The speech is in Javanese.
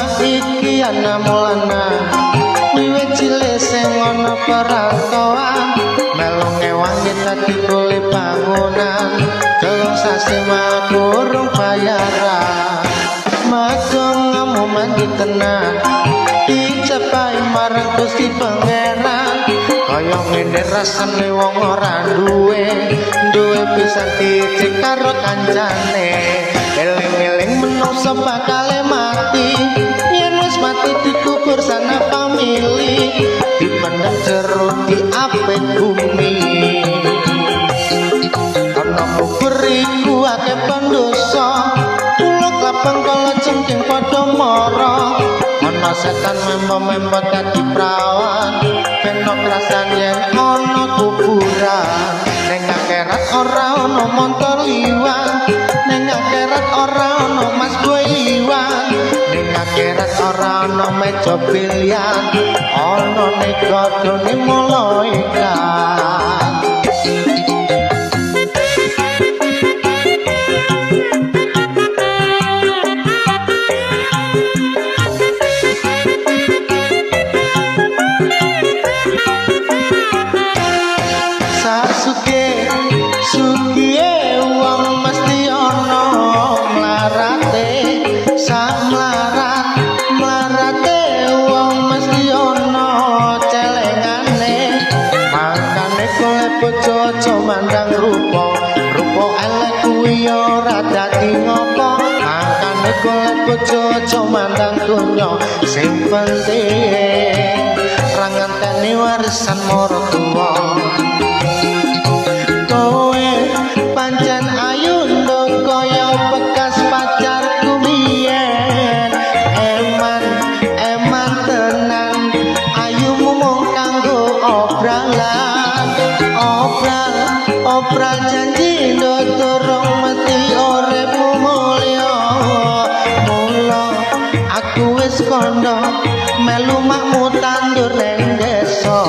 Omah iki ana mulana wiwit cilik sing ana perantauan melu ngewangi dadi kuli bangunan telung sasi durung bayaran magong ngamu mandi tenan dicepai marang Gusti Pangeran kaya ngene rasane wong ora duwe duwe pisan dicek karo kancane eling-eling menungso bakale mati yen wis mati dikubur sana famili dipendem jero diapit bumi ana kubur iku akeh pendosa kula klapeng kala cengking padha mara ana setan membo-membo dadi prawan ben krasan yen ana kuburan ning akhirat ora ana montor liwat ning akhirat ora ana mas boy liwat ning akhirat ora ana meja biliar ana negodone malaikat. Sasuke sugihe wong mesti ana mlarate sak mlarat mlarate wong mesti ana celengane makane golek bojo aja mandang rupa rupa elek kuwi ora dadi ngopo makane golek bojo aja mandang donya sing penting ra ngenteni warisan maratuwa. Kowe pancen ayu nduk kaya bekas pacarku biyen eman eman tenan ayumu mung kanggo obralan obral obral janji nduk durung mati uripmu mulya mula aku wis kandha melu makmu tandur neng desa.